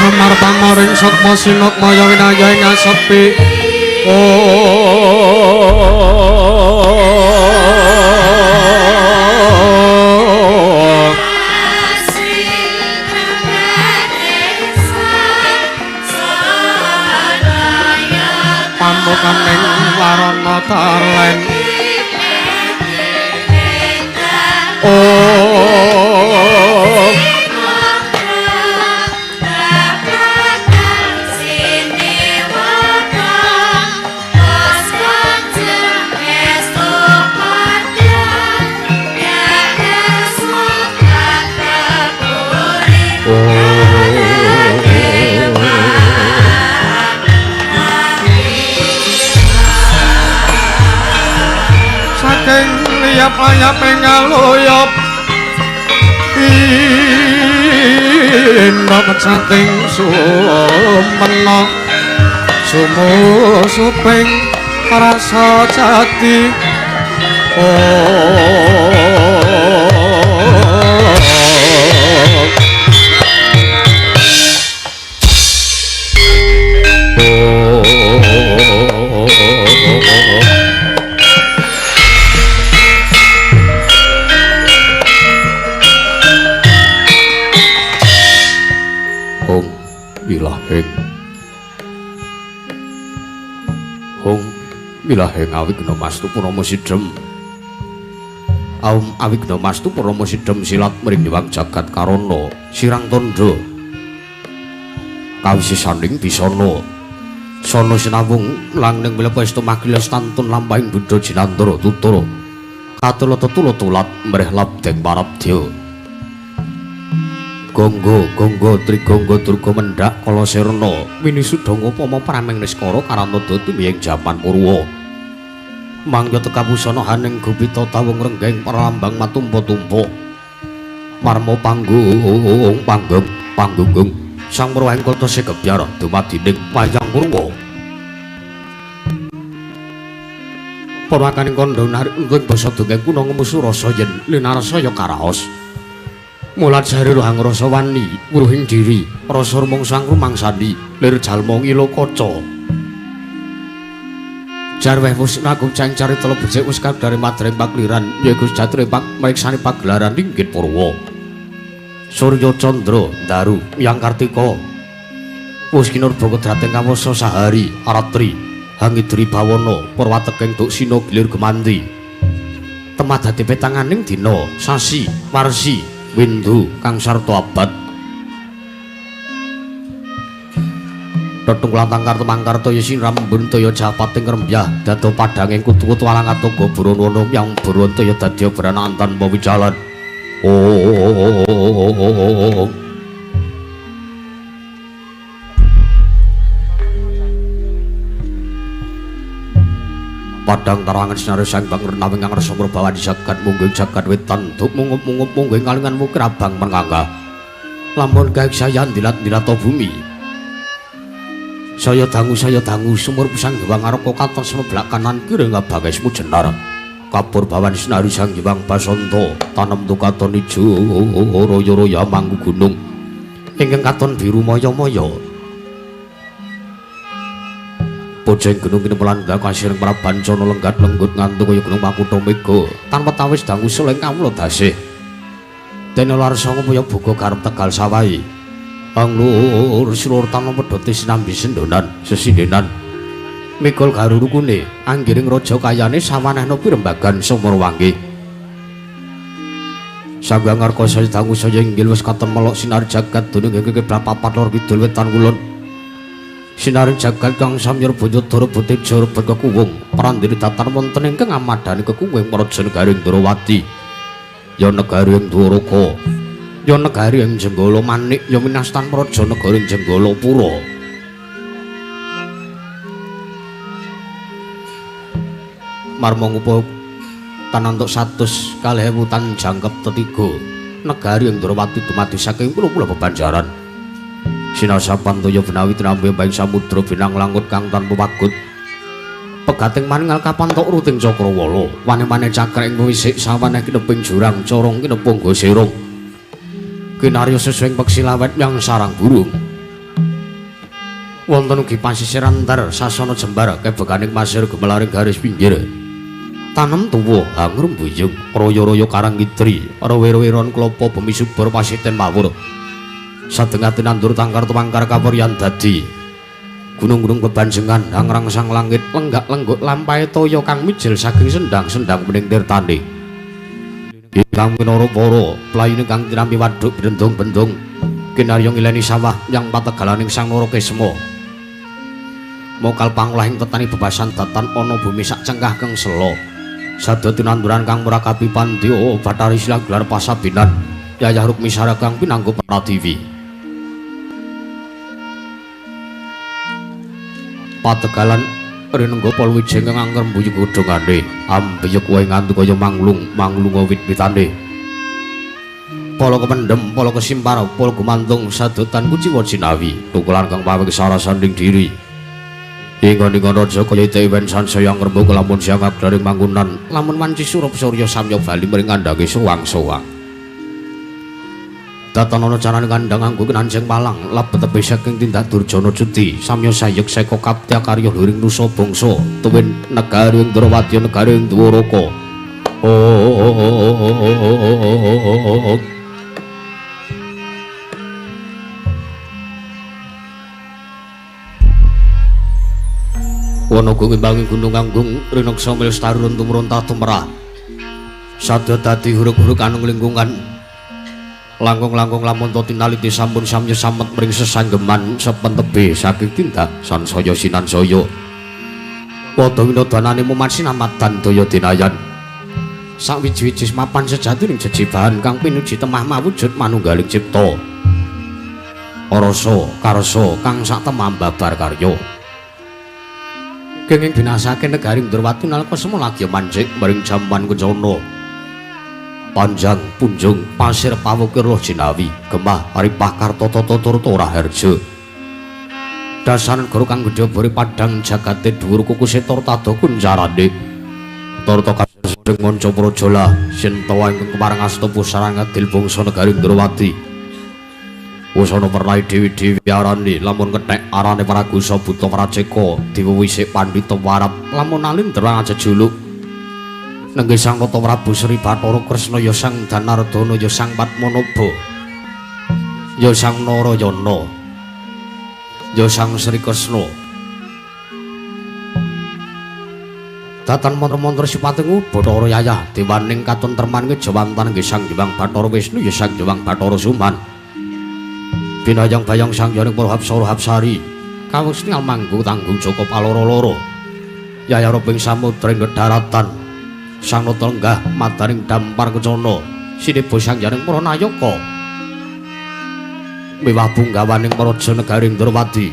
Semar pamoring sukma sinukmaya winaya ing asepi. Pamukaning warana talen. Layap ing aluyop ina pecating sumena sumusuping rasa jati. Wilaheng awigna mastu purama sidhem. Aum awigna mastu purama sidhem silat mring dewang jagat karana sirang tandha kawisisaning bisana sana sinawung langning milepa magilas tantun lampahing buddha jinantara tutara katula tetula tulat mreh labdeng parabdya gonggo gonggo trigonggo durga mendhak kala sirna winisudanga upama prameng niskara karantada tumiyeng jaman purwa mangga tekapusana haning gupita tawung renggeng pralambang matumpa-tumpa marma panggung panggung panggunggung sang perwahing kota segebyar dumadining wayang purwa purwakaning kandha narik ing basa dongeng kuna ngemusu rasa yen linarsa ya karaos mulat jare rohang rasa wani wuruhing diri rasa rumangsa rumangsani lir jalma ngila kaca jarweh wusna gumcang carita becik wis kadare madreng pakliran yaiku jatre pak mriksani pagelaran linggit purwa Surya Candra Daru Yang Kartika wis kinurba kodrating kawasa sahari aratri hangidri bawana purwateking duksina gilir gemanti temadati petanganing dina sasi warsi windu kang sarta abad tetung lantang karta mangkarta ya sinrambun toya japating rembyah dado padhanging kutu-kutu alang atungga burono yang buronto ya dadi obranan tanpa wijalan. Oh. Padang tarangan sinare sang bang renawing kang rasa murbawan jagat mungging jagat wetan duk mungup-mungup mungging kalingan mukir abang mengangga lamun gaek saya dilat-dilat bumi saya dangu sumur pisang gewang araka katon semeblak kanan kiri ngabangesmu jenar kapur bawan sinari sang gewang basanta tanem tukaton ijo royo-royo manggu gunung ingkang katon biru maya-maya pojeng gunung kini melanda kasir prabancana lenggat lenggut ngantuk kaya gunung Makutha Mega tanpa tawis dangu suleng kawula dasih dene larsa ngupaya boga garep tegal sawahi anglur silur tanpa pedhote sinambi sendonan sesindenan mikul garurukune anggiring raja kayane sawanehna pirembagan sumur wangi sangga ngarka saya dangu saya inggil wis katon melok sinar jagat dunung ing kiblat papat lor kidul wetan kulon sinar jagat kang samyur Banyadara Boteja rebet kekuwung prandene datar wonten ingkang amadhani kekuwung praja negari Ndrawati ya negari ing Dwaraka ya negari ing Jenggala Manik ya minastan praja negari Jenggala Pura marma ngupa tanantuk 102.000 tan jangkep tetiga negari ing Ndrawati dumadi saking pulo-pulo bebanjaran sinasapan toya benawi tinambe baing samudra binang langut kang tanpa pagut pegating maningal kapantok ruting cakrawala wane-wane cakra ing wisik sawaneh kineping jurang corong kinepung gosirung kinarya sesuing peksi lawet yang sarang burung. Wonten ugi pasisir antar sasana jembar kebekaning pasir gumelaring garis pinggir. Tanem tuwa hangrem buyung royo-royo karang kidri, rowe-roweron klopo bumi subur pasiten mawur. Sadengate nandur tangkar tumangkar kawuryan dadi. Gunung-gunung bebanjengan hangrangsang langit lenggak-lengguk lampahe toya kang mijil saking sendang-sendang bening tirtane. Ingkang minara para playune kang tinampi waduk bendung-bendung kinarya ngileni sawah yang pategalaning Sang Narakesma. Mokal pangolahing tetani bebasan datan ana bumi sak cengkah keng sela. Sada tinanduran kang murakabi pandya Bathari Silang gelar pasabinan Yayah Rukmisara kang pinanggo pratiwi. Pategalan rinengga palwijeng kang angker mbuyu godhongane ambiyek wae nganti kaya manglung manglunga wit-witane. Pala kependhem, pala kesimpar, pala gumantung sadotan kuciwa jinawi tukulan kang pawek sarasaning diri. Ingon-ingon raja kaya dewen sansaya ngrembug lamun siang abdaring manggunan lamun wanci surup surya samya bali mring kandhange suwang-suwang. Datan ana carane kandhang anggo kenancing palang lebet tebih saking tindak durjana judi samya sayek seka kaptya karya luring nusa bangsa tuwin negari ing Ndrawati negari ing Dwaraka. Oh. Wana ngimbangi gunung anggung rineksa milstari tumruntah tumrah. Sadya dadi huruk-huruk anung lingkungan. Langkung-langkung lamun to tinaliti sampun samya samet mring sesanggeman sepentebe saking tindak sansaya sinansaya. Padha winodanane mumat sinamadan daya dinayan. Sawiji-wiji mapan sejatining jejibahan kang pinuji temah mawujud manunggaling cipta. Rasa karsa kang sak temah babar karya. Kenging binasake negari Ndrawati nalika semana lagi mancik maring jaman kencana. Panjang punjung pasir pawukir loh jinawi gemah ripah kartata turta raharja. Dasar negara kang gedhe bori padhang jagate dhuwur kukuse turta kuncarane. Turta kasing manca praja sintawa ingkang kepareng asta pusaran ngadil bangsa negari Ndrawati. Wusana pernahe dewi-dewi arane lamun kethek arane Pragusa Buta Praceka diwewisik pandhita warap lamun alindra jejuluk nenggih Sang Nata Prabu Sri Bathara Kresna ya Sang Danardana ya Sang Padmanaba ya Sang Narayana ya Sang Sri Kresna. Datan mantra-mantra sipating Bathara Yayah dewaning katentreman kejawantan nggih Sang Hyang Bathara Wisnu ya Sang Hyang Bathara Suman. Binayang bayang sang yaning para hapsara hapsari kawis manggu tanggung joko paloro-loro yayah roping samudra ing daratan sang nata lenggah madaning dampar kencana sineba sang yaning para nayaka miwah punggawaning praja negari Ndrawati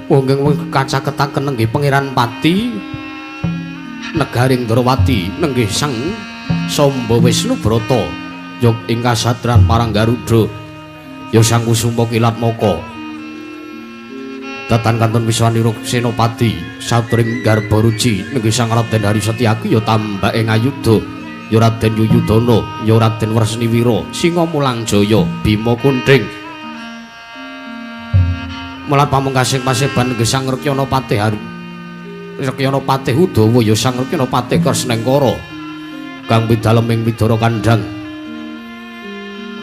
wonggeng kacaketaken nenggih Pangeran Pati negari Ndrawati nenggih Sang Samba Wisnu Brata yog ing kasatran parang Garuda ya Sang Kusuma Kilatmaka. Datan kantun Wiswanira Senopati satring garba ruci nenggih Sang Raden Hari Setyaki ya tambake ngayuda ya Raden Yuyudana ya Raden Wresniwira Singa Mulang Jaya Bima Kunthing. Mulat pamungkasing paseban nenggih Sang Rekyana Patih Hari Rekyana Patih Udawa ya Sang Rekyana Patih Kresnengkara kang pidalem ing Widara Kandhang.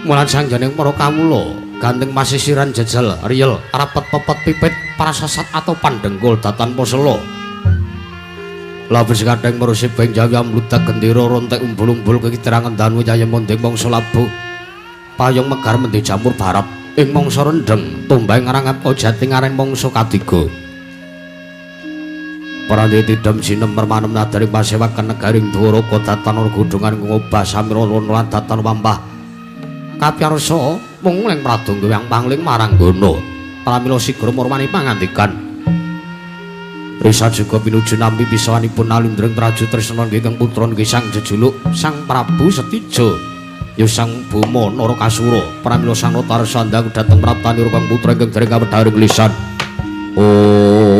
Mulan sang janing para kawula ganteng pasisiran jejel riyel rapet pepet pipit prasasat atau pandengkul datan posela lapis kadang merusip beng jawi amludak gendera rontek umbul-umbul kekiterangan danu yaya mondeng mangsa labuh payung megar mendhe jamur barat ing mangsa rendheng tumbang ngarangap jati ngaren mangsa kadiga. Parandhe tidem sinem permanem nadaring pasewakan negaring Dwaraka datan godhongan ngobah samira lan datan wampah kapyarsa mung ing pradonga yang pangling maranggana pramila sigra murmani pangandikan. Risa juga pinuju nampi pisawanipun alindring Traju Tresna nggih kang putra nggih Sang jejuluk Sang Prabu Setija ya Sang Boma Narakasura pramila Sang Nata sandang dhateng praptanira kang putra ingkang dereng kawedharing lisan. Oh.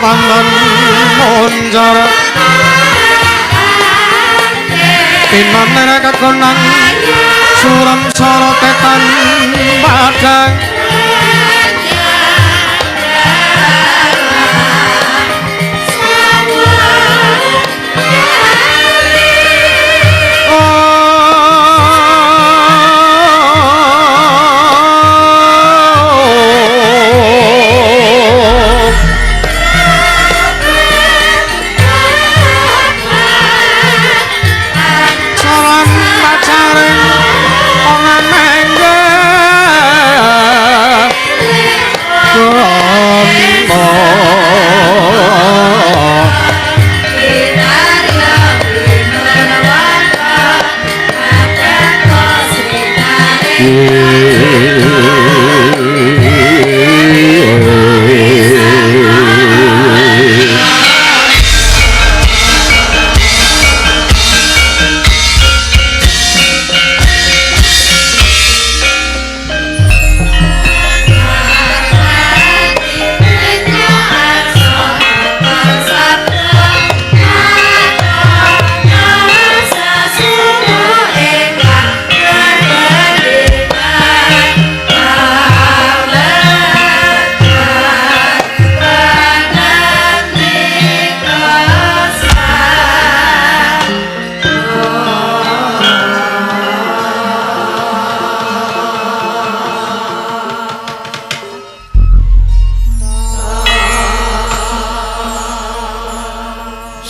Tandan moncar Timanere kekonang suram sorotetan padang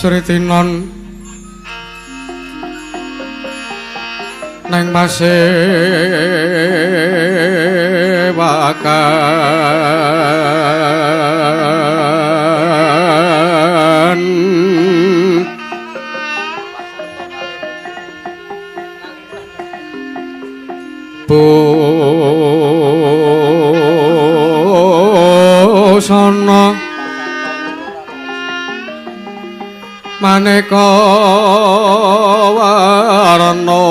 Sritinon neng pasewakan busana maneka warna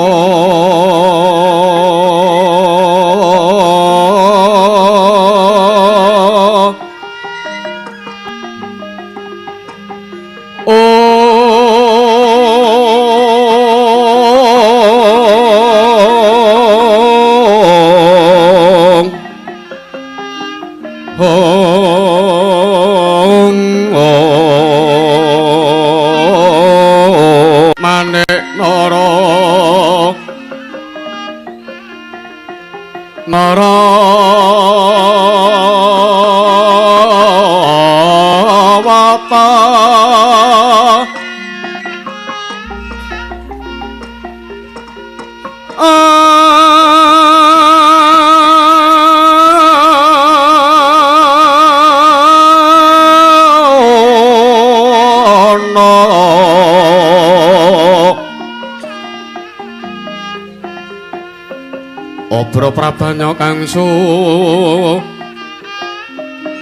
Obro prabanya kang su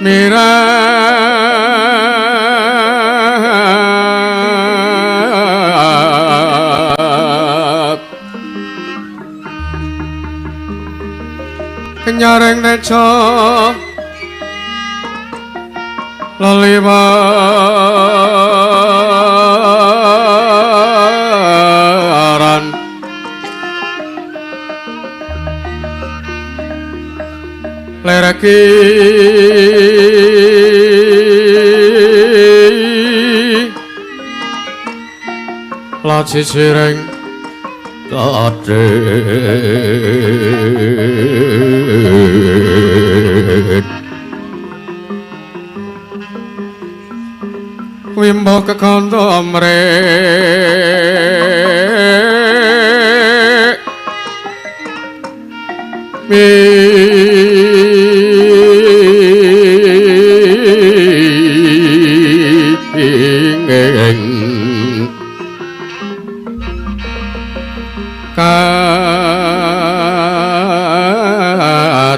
mirat kenyaring nejo leliwaran lereki laci sireng tadit wimbo kekandha mrek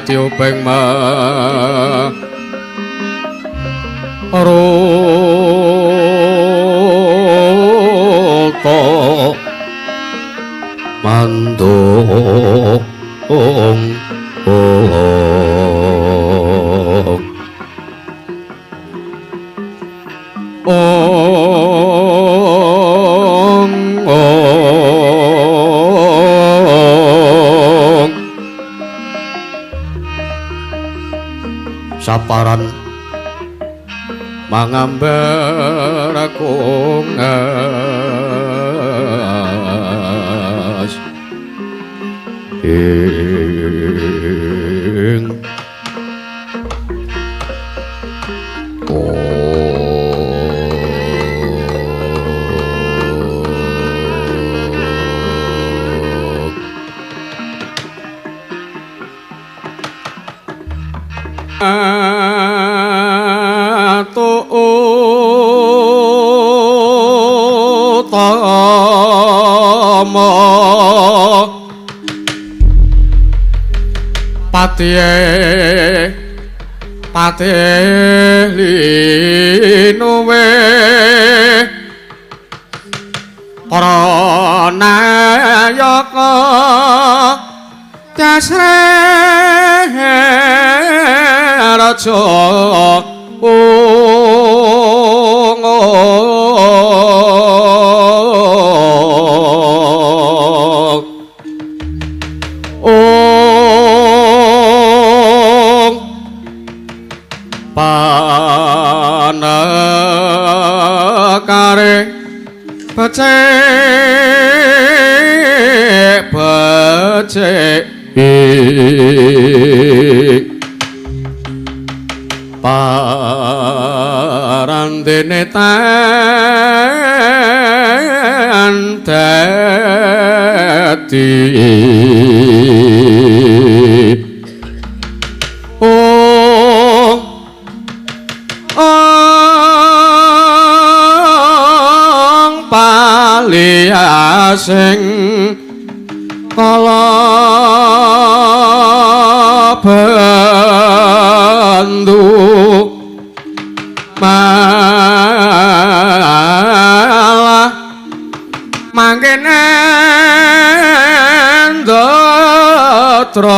katiuping maruta mandung. Paparan mangambar kongas ing Patihe patih linuwe para nayaka jasre raja panekare becik becik parandene tan dadi sing kala bendu malah mangkene ndatra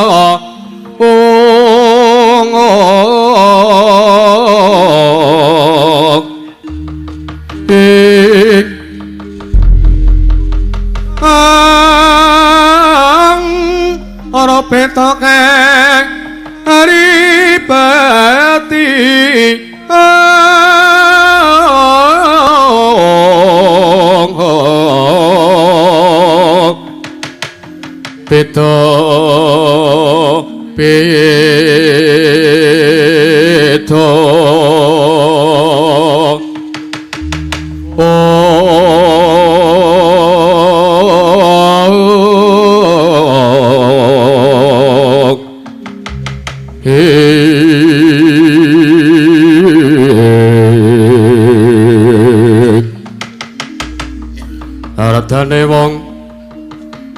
ora betoke aripati beda beda Aradane wong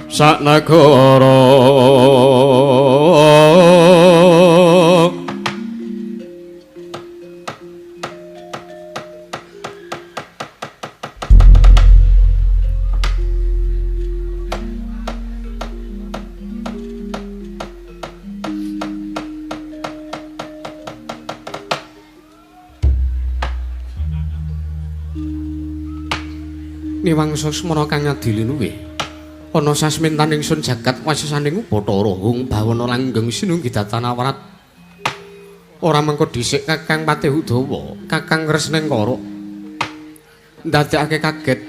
sak nagara Niwangsa semana kang adili luwih ana sasmintan ingsun jagat wasesaning Bathara Hung bawana langgeng sinunggi datan awrat ora mengko dhisik Kakang Patih Udawa Kakang Kresnengkara ndadekake kaget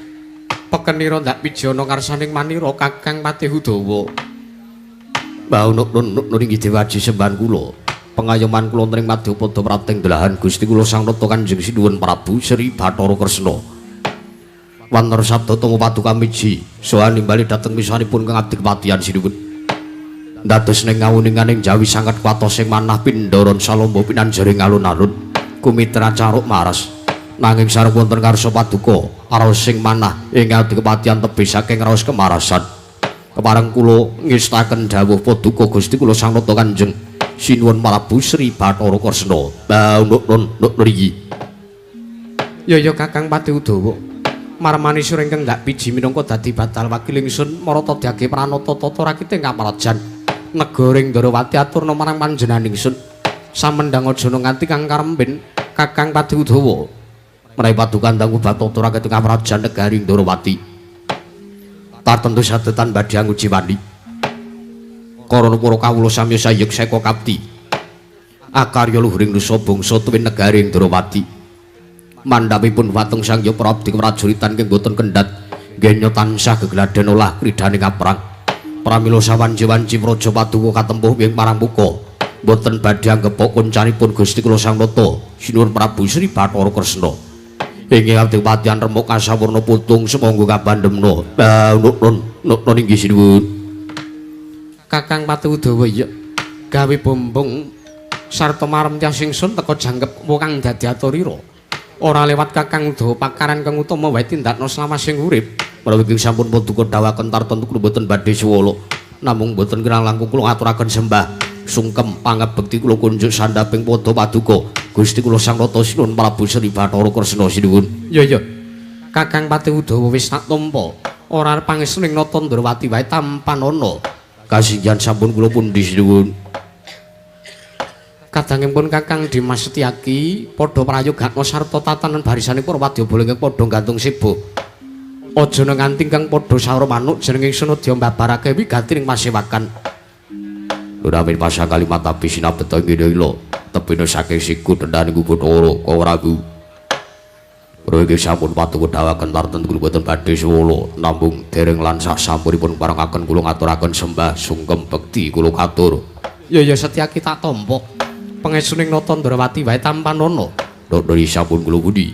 pekenira ndak pijana karsaning manira Kakang Patih Udawa. Mbah nuk niki dewaji sembahan kula pengayoman kula ing madyapada prapting delahan Gusti kula Sang Rata Kanjeng Sinuwun Prabu Sri Bathara Kresna. Wanara sabda tama paduka miji soha nimbali dhateng misanipun kang abdi kepatihan sinuwun dados ning ngawuninganing jawi sanget kuwatos ing manah pindharan salomba pinanjaring alun-alun kumitra caruk maras nanging sareng wonten karsa paduka raos sing manah ing abdi kepatihan tebih saking raos kemarasan kepareng kula ngestaken dawuh paduka Gusti kula Sang Rata Kanjeng Sinuwun Prabu Sri Bathara Kresna. Mbah nuk nriki ya ya Kakang Patih Udawa marmani sura ingkang ndak piji minangka dadi batal wakil ingsun marata dyage pranata tata rakite kamrajan negara ing Ndarawati aturna marang panjenengan ingsun samendhang aja nganti kang karemben Kakang Patih Udawa menawi paduka ndang batata rakite kamrajan negari Ndarawati tartemtu sadetan badhe anguji wani karana para kawula sami sayek seka kapti Akarya luhuring nusa bangsa tuwin negari Ndrawati. Mandhapipun watung Sang Hyang Prabdi prajuritan ingkang boten kendhat genya tansah gegladen olah kridhaning kaprang. Pramila sawanci-wanci praja paduka katempuh ing marang muka boten badhe anggepok koncanipun Gusti kula Sang Nata Sinuwun Prabu Sri Bathara Kresna. Ing adipatian remuk kasawurna putung sumangga kabandemna. Nun nun inggih sinuwun. Kakang Pati Udawa iya gawe bombong sarta marem tiyas ingsun teka jangkep kang dadi aturira. Ora lewat Kakang Udawa pakaran kang utama wae tindakna slawas sing urip. Menawi ing sampun paduka dawaken tartentu kula boten badhe suwala. Namung boten kirang langkung kula ngaturaken sembah sungkem pangabekti kula kunjuk sandhaping padha paduka Gusti kula Sang Nata Sinuwun Prabu Sri Bathara Kresna sinuwun. Iya iya. Kakang Pati Udawa wis tak tampa. Ora arep pangestu ning Nata Ndrawati wae tampanana. Kasinggihan sampun kula pundi sinuwun. Kadangipun Kakang Dimas Setyaki padha prayogakna sarta tatanan barisane para wadyabala ingkang padha gantung seba. Aja nganti kang padha saur manuk jeneng ingsun adya mbabarake wigati ning pasewakan. Luramin pasang kalimat tapi sinabeta ing ila tebene saking siku dendane Bathara Kawrabu. Roh sampun paduka dawaken tartentu kula boten badhe suwala namung dereng lan sak sampunipun parengaken kula ngaturaken sembah sungkem bekti kula katur. Ya ya Setyaki tak tampa. Pangestuning Nata Ndrawati wae tampanana. Nata sampun kula pundi.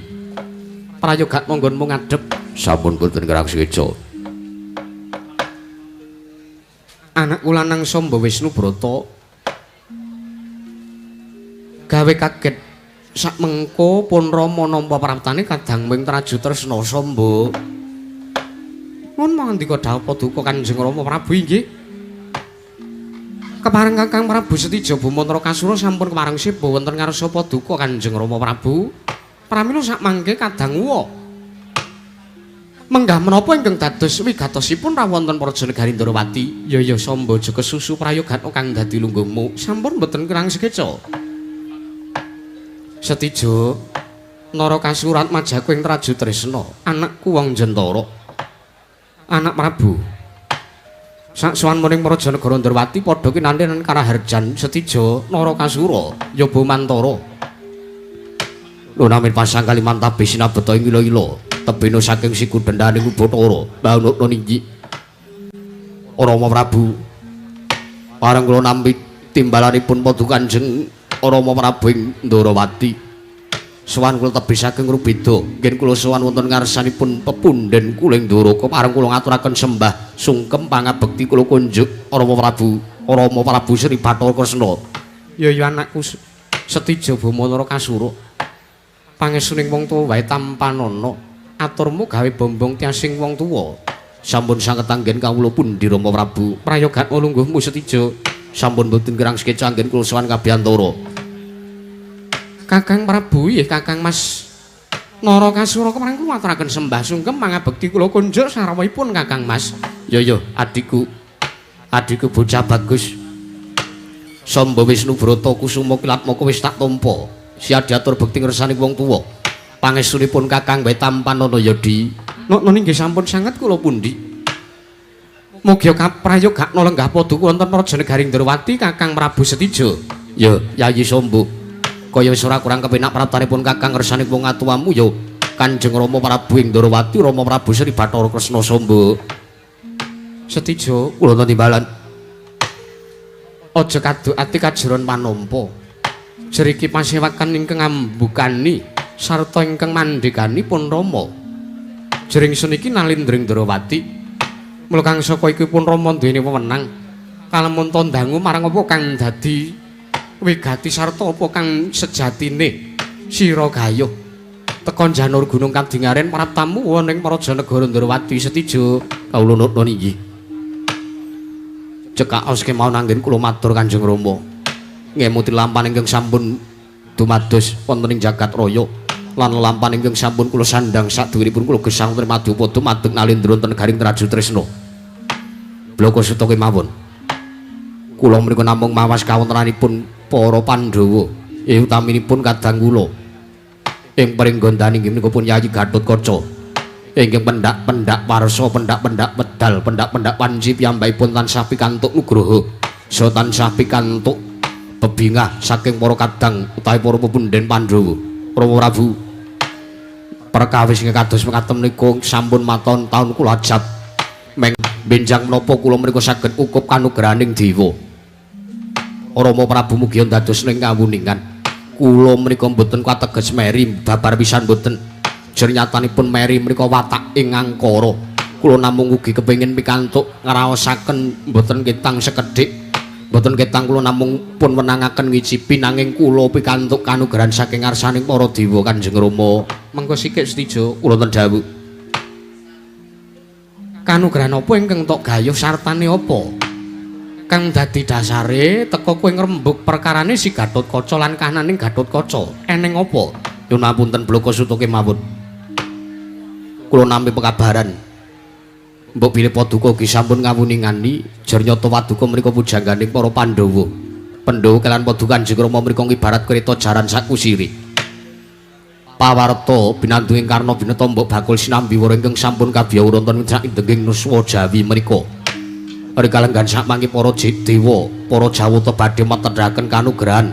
Prayoga monggonmu ngadhep sampun boten kerang sekeca. Anakku lanang Samba Wisnu Brata gawe kaget sak mengko pun Rama nampa praptane kadang wing Traju Tresna Samba. Nuwun mangandika dawuh paduka Kanjeng Rama Prabu inggih. Kepareng Kakang Prabu Setija Boma Narakasura sampun kepareng seba wonten ngarsa paduka Kanjeng Rama Prabu. Pramila sak mangke kadang uwa. Menggah menapa ingkang dados wigatosipun rawonten praja negari Ndrawati? Ya ya Samba aja kesusu prayogatna kang dadi lungguhmu. Sampun mboten kirang sekeca. Setija Narakasura majaku ing Traju Tresna, anakku wong Jentara. Anak Prabu. Saksuwan muning praja negara Ndrawati padha kinanten karaharjan Setija Narakasura Yaba Mantara. Lunamin pasang kalimantabe sinabeta ing ila-ila tebena saking siku dendane Bathara. Baunukna ninggi Rama Prabu. Pareng kula nampi timbalanipun paduka Kanjeng Rama Prabu ing Ndrawati. Sowan kula tebih saking Rubeda, nggih kula sowan wonten ngarsanipun pepundhen kula ing Ndoraka. Pareng kula ngaturaken sembah sungkem pangabekti kula kunjuk Rama Prabu, Rama Prabu Sri Bathara Kresna. Ya ya anakku Setija Boma Narakasura. Pangestuning wong tuwa wae tampanana, aturmu gawe bombong tiasing wong tuwa. Sampun sanget anggen kawula pundi Rama Prabu. Prayogatma lungguhmu Setija. Sampun boten kirang sekeca anggen kula sowan kabiyantara. Kakang Prabu inggih Kakang Mas Narakasura kepareng kula aturaken sembah sungkem pangabekti kula kunjuk sarawuhipun Kakang Mas. Ya ya adikku. Adikku bocah bagus. Samba Wisnu Brata Kusuma Kilatmaka wis tak tampa. Siap diatur bekti ngersani wong tuwa. Pangestunipun Kakang wae tampanana ya Di. Nokno inggih sampun sanget kula pundi. Mugi kaprayogakna lenggah paduka wonten praja negari Ndrawati Kakang Prabu Setija. Ya Yayi Samba. Kaya wis ora kurang kepenak praptanipun Kakang ngersani wong atuwamu ya Kanjeng Rama Prabu ing Ndrawati Rama Prabu Sri Bathara Kresna Samba. Setija kula timbalan. Aja kaduk ati kajeron panampa. Jeriki pasewakan ingkang ngambukani sarta ingkang mandhekani pun Rama. Jering sun iki nalindring Ndrawati. Mula kang saka iki pun Rama duweni wewenang kalemun dangu marang apa kang dadi wigati sarta apa kang sejatine sira gayuh. Teka janur gunung kadingaren praptamu wonten ing praja negara Ndrawati Setija. Kawula nutna inggih. Cekaos kemawon anggen kula matur Kanjeng Rama. Ngemuti lampan ingkang sampun dumados wonten ing jagat raya lan lampan ingkang sampun kula sandhang sadhuwuripun kula gesang wonten madyapada madeg nalindra wonten garing Traju Tresna. Bloko suta kemawon. Kula menika namung mawas kawontenanipun para Pandhawa, utaminipun kadang kula. Ing pringgondani inggih menika pun Yayi Gatotkaca. Ingkang pendak-pendak warsa, pendak-pendak pedal, pendak-pendak panci piyambakipun tansah pikantuk nugraha, saha tansah pikantuk Bebingah saking para kadang utawi para pepunden Pandhawa. Rama Prabu, perkawis kados mekaten menika sampun maton taun kula ajab. Meng benjang menapa kula menika saged ukup kanugrahaning dewa. Rama Prabu mugi dados ning kawuningan. Kula menika mboten kateges meri babar pisan mboten. Jernyatanipun meri menika watak ing angkara. Kula namung ugi kepengin pikantuk ngraosaken mboten ketang sekedhik. Mboten ketang kula namung pun wenangaken ngicipi nanging kula pikantuk kanugrahan saking ngarsaning para dewa Kanjeng Rama. Mengko sikik Setijo kula ten dawuh. Kanugrahan apa ingkang tok gayuh sartane apa? Kang dadi dasare teka kowe ngrembug perkarane si Gatotkaca lan kahananing Gatotkaca. Eneng apa? Nyuwun apunten bloko suta kemawon. Kula nampi pekabaran. Mbok bilih paduka ugi sampun ngawuningani jernyata paduka menika pujangganing para Pandhawa. Pandhawa kelan paduka Kanjeng Rama menika ngibarat kereta jaran sakusiri. Pawarta binanduing Karna bineta mbok bakul sinambi wara ingkang sampun kabiyawur wonten ing indenging nuswa Jawi menika. Rikalenggan sakmangke para dewa, para jawata badhe metendhaken kanugrahan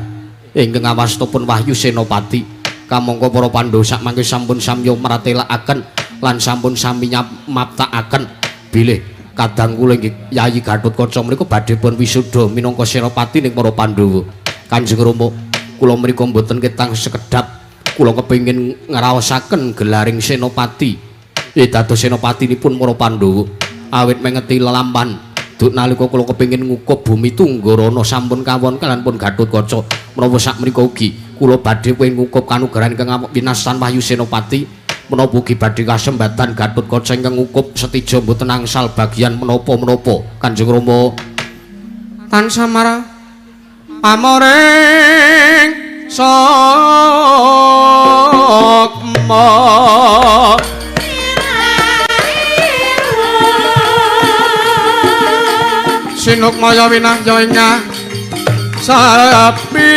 ingkang awastapun Wahyu Senopati. Kamangka para Pandhawa sakmangke sampun samya mratelakaken lan sampun sami nyamaptakaken bilih kadang kula inggih Yayi Gatotkaca menika badhe pun wisuda minangka senopati ning para Pandhawa. Kanjeng Rama, kula menika mboten ketang sekedhap, kula kepengin ngraosaken gelaring senopati. Dados senopatinipun para Pandhawa. Awit mengeti lelampan duk nalika kula kepengin ngukup bumi Tunggarana sampun kawon kalian pun Gatotkaca. Menawa sak menika ugi kula badhe ngukup kanugrahan ingkang winastan Wahyu Senopati. Menapa ugi badhe kasembatan Gatotkaca ingkang ngukup Setija mboten angsal bagian menapa-menapa. Kanjeng Rama tansah marang pamoring sokma sinukmaya winahya ing sapi.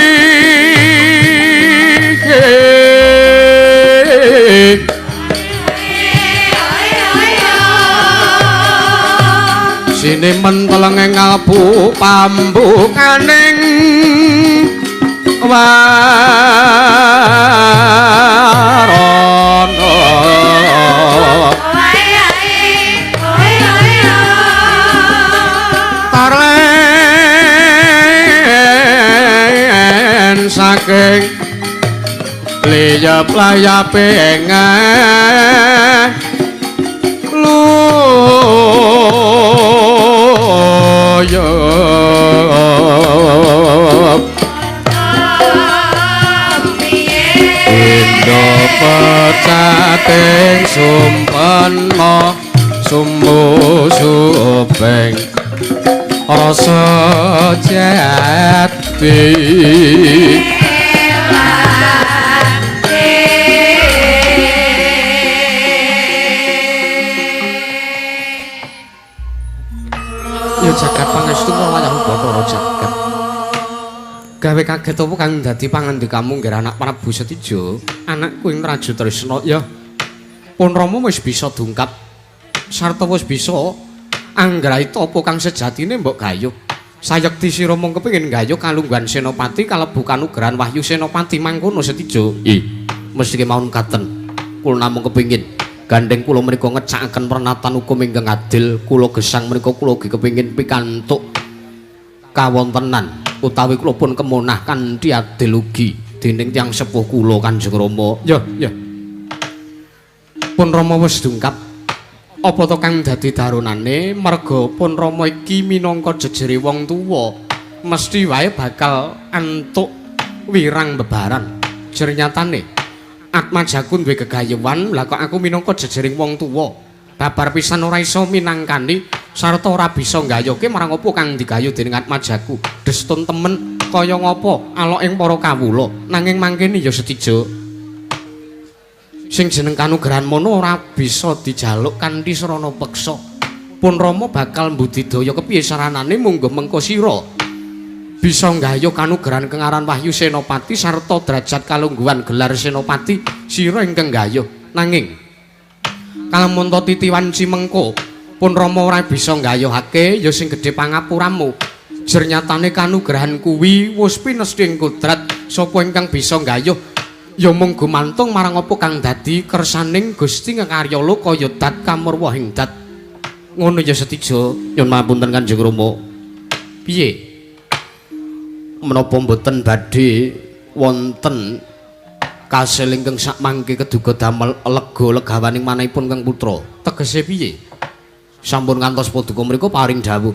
Sinemen telenge ngalbu pambukaning warana. Tarlen saking liyap layape Indo pecating sumpena sumbu supeng rasa jati. Ya jagat pangestu wayah Bathara jagat. Gawe kaget apa kang dadi pangandikamu nggih anak Prabu Setija, anakku ing Raja Tresna ya. Pun Rama wis bisa dungkap sarta wis bisa anggraita apa kang sejatine mbok gayuh. Sayekti sira mung kepengin gayuh kalungguhan Senopati kalebu kanugrahan Wahyu Senopati mangkono Setija. Ih, mesti kemawon katen. Kula namung kepengin gandeng kula menika ngecakaken pernatan hukum ingkang adil, kula gesang menika kula ugi kepengin pikantuk kawontenan utawi kula pun kemonah kanthi adil ugi dening tiyang sepuh kula Kanjeng Rama. Ya, ya. Pun Rama wis dungkap. Apa to kang dadi daronane merga pun Rama iki minangka jejere wong tuwa mesti wae bakal entuk wirang bebaran. Jernyatane Atmajaku duwe gegayuhan, lah kok aku minangka jejering wong tuwa. Babar pisan ora iso minangkani sarta ora bisa nggayuhke marang apa kang digayuh dening Atmajaku. Destun temen kaya ngapa alok ing para kawula. Nanging mangkene ya Setija. Sing jeneng kanugrahan mono ora bisa dijaluk kanthi srana peksa. Pun Rama bakal mbudidaya kepiye saranane mungguh mengko sira bisa nggayuh kanugrahan kengaran Wahyu Senopati sarta derajat kalungguhan gelar Senopati sira ingkang nggayuh. Nanging kalamun titi wanci mengko pun Rama ora bisa nggayuhake ya sing gedhe pangapuramu. Jernyatane kanugrahan kuwi wis pinesti ing kodrat, sapa ingkang bisa nggayuh ya mung gumantung marang apa kang dadi kersaning Gusti Ngekarya Loka ya dat kamurwa ing dat. Ngono ya Setija. Nyuwun pangapunten Kanjeng Rama. Piye? Menapa mboten badhe wonten kasil ingkang sakmangke keduga damel lega legawaning manahipun Kang Putra? Tegese piye? Sampun ngantos paduka mriku paring dawuh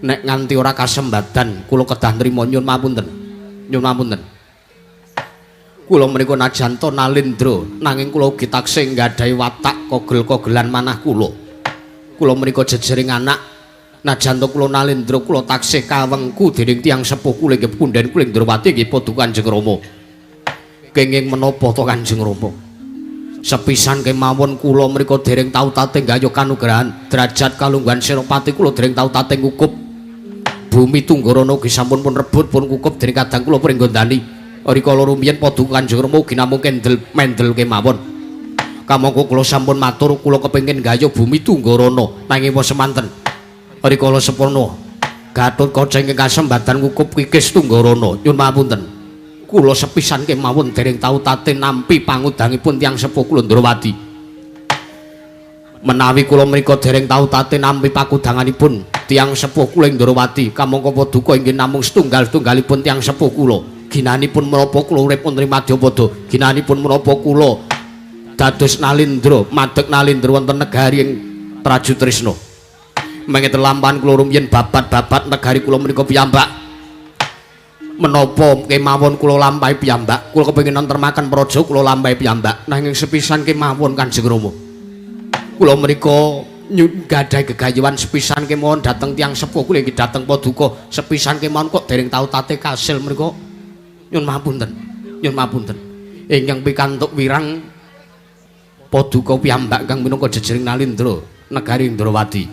nek nganti ora kasembadan kula kedah nrima. Nyuwun pangapunten. Nyuwun pangapunten. Kula menika najan to nalindra nanging kula ugi taksih nggadahi watak kogel-kogelan manah kula. Kula menika jejering anak, najan to kula nalindra kula taksih kawengku dening tiyang sepuh kula inggih punden kula Indrawati inggih paduka Kanjeng Rama. Kenging menapa to Kanjeng Rama? Sepisan kemawon kula mriku dereng tau tate nggayuh kanugrahan derajat kalungguhan senopati, kula dereng tau tate ngukup bumi Tunggarana ugi sampun pun rebut pun kukup dening kadang kula Pringgondani. Rikala rumiyin paduka Kanjeng Rama ugi namung kendel mendel kemawon. Kamangka kula sampun matur kula kepengin nggayuh bumi Tunggarana, nanging wis semanten rikala sepono Gatotkaca ingkang kasembadan ngukup kikis Tunggarana. Nyuwun pangapunten, kula sepisan kemawon dereng tau tate nampi pangudangipun tiyang sepuh kula Ndrawati. Menawi kula mriku dereng tau tate nampi pakudanganipun tiyang sepuh kula Ndrawati, kamangka paduka inggih namung setunggal-setunggalipun tiyang sepuh kula. Ginanipun menapa kula urip wonten ing madyapada? Ginanipun menapa kula dados nalindra, madeg nalindra wonten negari ing Trajutrisna? Mengeten lampahan kula rumiyin babat-babat negari kula menika piyambak. Menapa kemawon kula lampahi piyambak, kula kepengin nentremaken praja kula lampahi piyambak, nanging sepisan kemawon Kanjeng Rama, kula mriku nggadahi gegayuhan sepisan kemawon dhateng tiyang sepuh kula inggih dhateng paduka, sepisan kemawon kok dereng tau tate kasil mriku. Nyuwun mapunten, nyuwun mapunten, ingkang pikantuk wirang paduka piyambak kang minangka jejering nalindra negari Indrawati.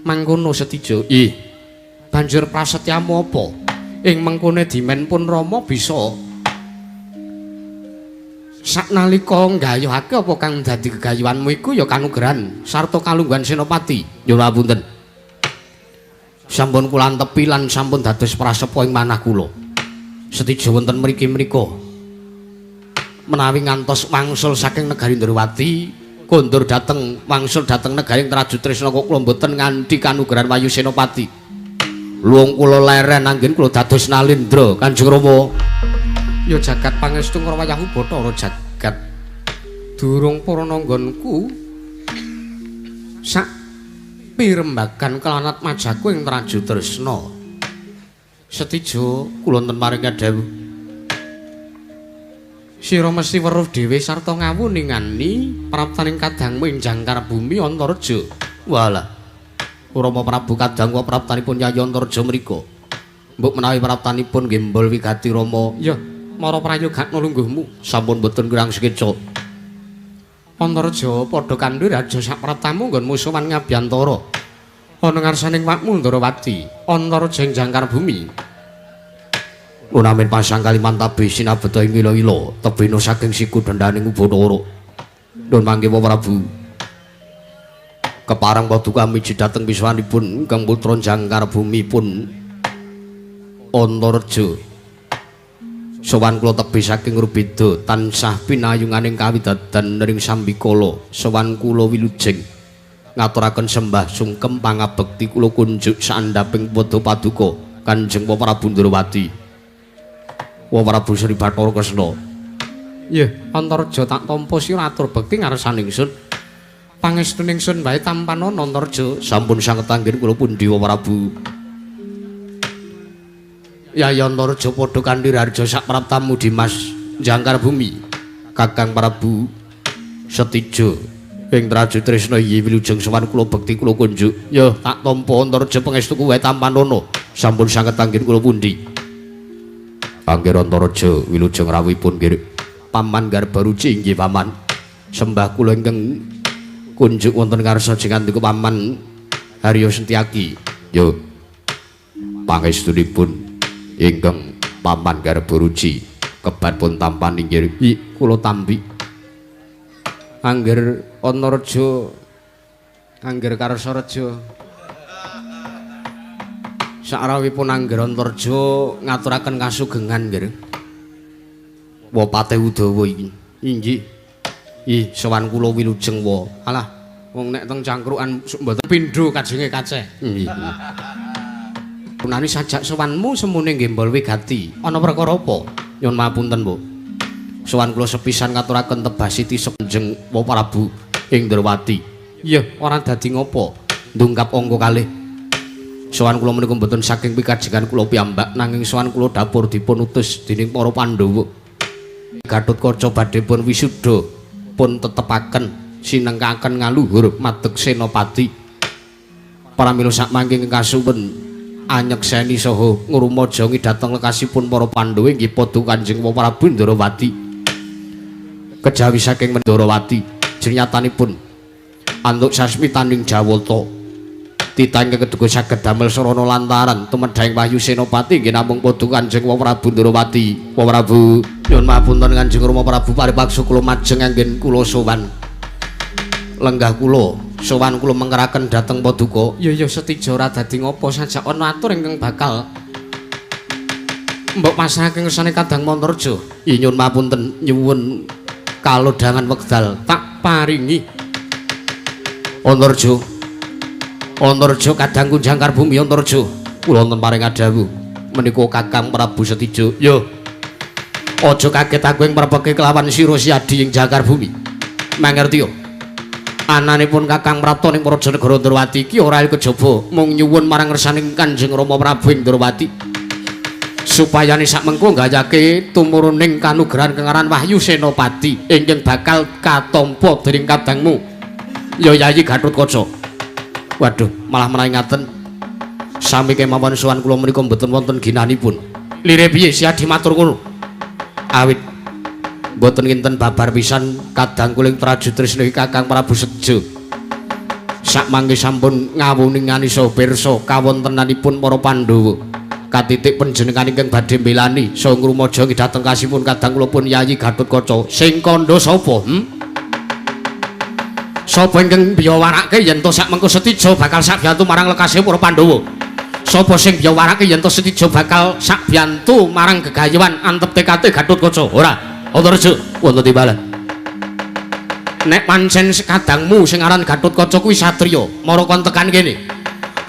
Mangkono Setija. Ih, banjur prasetyamu apa? Ing mengkone dimen pun Rama bisa saknalika nggayuhake apa kang dadi gegayuhanmu iku ya kanugrahan sarta kalungguhan senopati. Nyuwun pangapunten, sampun kula antepi lan sampun dados prasepa ing manah kula. Setija wonten mriki mriku menawi ngantos wangsul saking negari Ndrawati kondur dhateng wangsul dhateng negari Trajutrisna kok kula mboten nganti kanugrahan Wayu Senopati, luwung kula leren anggen kula dados nalindra Kanjeng Rama. Ya jagat pangestu ngrawayahu Bathara jagat. Durung purna nggonku sak pirembagan kelanat majaku ing Trajutrisna. Setija, kula wonten maring kadhawuh. Sira mesti weruh dhewe sarta ngawuningani praptaning kadangmu ing jangkar bumi Antareja. Walah. Rama Prabu kadang kula praptanipun Yayi Antareja mriku. Mbok menawi praptanipun nggih mbol wigati Rama. Ya, mara prayogakna lungguhmu. Sampun boten kurang sekeca. Antareja padha kandhi raja sapraptamu nggonmu sowan ngabyantara. Ana ngarsaning wakmu Ndrawati, Antareja ing jangkar bumi. Unamin pasang Kalimantabe sinabeta ing ila-ila tebena saking siku dendhaning Ubathara. Nuwun mangke Prabu. Kepareng paduka miji dhateng piswanipun ingkang putra jangkar bumi pun Antareja. Sowan kula tebih saking Rubeda tansah pinayunganing kawidadan ring sambikala. Sowan kula wilujeng ngaturaken sembah sungkem pangabekti kula kunjuk saandhaping pada paduka Kanjeng Prabu Ndrawati. Wa Prabu Sri Bathara Kresna. Nggih, Antareja tak tampa sira atur bekti ngarsane ingsun. Pangestu ingsun wae tampanana Antareja. Sampun sanget anggen kula pundi Prabu. Yayi Antareja padha kanthi raharja sapraptamu Dimas jangkar bumi. Kakang Prabu Setija ing Trajutrisna iyi wilujeng sowan kula bekti kula kunjuk. Ya tak tampa Antareja pangestuku wae tampanana. Sampun sanget anggen kula pundi. Angger Antareja wilujeng rawuhipun nggih Paman Garbaruci. Inggih Paman. Sembah kula ingkang kunjuk wonten ngarsa jengandika Paman Haryo Sentiaki. Yo. Pangestunipun ingkang Paman Garbaruci kebat pun tampani nggih. Kula tampi. Angger Antareja angger Karsareja. Sakrawipun Angger Antarja ngaturaken kasugengan nggih. Wapate Udawa iki. Inggih. Ih, sowan kula wilujeng wa. Alah, wong nek teng cangkrukan mboten pindho kajenge kaceh. Nggih. Punani sajak sowanmu semune nggembol wigati. Ana perkara apa? Nyuwun mapunten, Bu. Sowan kula sepisan ngaturaken tebasiti sepenjeng Wa Prabu ing Ndrawati. Iya, ora dadi ngopo. Ndungkap angka kalih. Sowan kula menika mboten saking pikajengan kula piyambak nanging sowan kula dapur dipun utus dening para Pandhawa. Gatotkaca badhe pun wisuda pun tetepaken sinengkaken ngaluhur madeg senopati. Pramila sakmangke kasuwun anyekseni saha ngrumajangi dhateng lekasipun para Pandhawa inggih padha Kanjeng Prabu Ndrawati. Kejawi saking Ndrawati jernyatanipun antuk sasmitaning Jawata. Titah ingkang keduga saged damel sarana lantaran tumedhahing Wahyu Senopati nggih namung padha Kanjeng Prabu Ndrawati. Wa Prabu, nyuwun mapunten Kanjeng Rama Prabu paripaksa kula majeng anggen kula sowan. Lenggah kula, sowan kula mengkeraken dhateng paduka. Ya ya Setija ora dadi ngopo sajak ana atur ingkang bakal mbok pasrahake ngersane Kadang Mantarja. Ya nyuwun mapunten nyuwun kalodhangan wekdal tak paringi. Antarja. Antarja kadangku jangkar bumi Antarja. Kula wonten paring adhawuh menika Kakang Prabu Setija. Yo. Aja kaget aku ing prepeke kelawan sira Siadi ing jangkar bumi. Mangerti yo. Ananipun Kakang Prapta ning Praja Negara Ndrawati iki ora kejaba mung nyuwun marang ngersaning Kanjeng Rama Prabu ing Ndrawati. Supayane sak mengko nggayake tumuruning kanugrahan kengaran Wahyu Senopati ingkang bakal katampa dening kadangmu. Ya Yayi Gatotkaca. Waduh, malah menawi ngaten. Sami kemawon sowan kula menika mboten wonten ginanipun. Lire piye Siadi matur ngono? Awit mboten kinten babar pisan kadang kuling Traju Trisna Kakang Prabu Setija. Sakmangke sampun ngawuningani saha pirsa kawontenanipun para Pandhawa. Katitik panjenengan ingkang badhe mbelani saha ngrumaja dhateng kasipun kadang kula pun Yayi Gatotkaca. Sing kandha sapa? Sapa ingkang biyawarake yen to sak mengko Setija bakal sakbiyantu marang lekase para Pandhawa? Sapa sing biyawarake yen to Setija bakal sakbiyantu marang gegayuhan antep tekate Gatotkaca? Ora. Antarja wonten timbalan. Nek pancen kadangmu sing aran Gatotkaca kuwi satriya, mara kon tekan kene.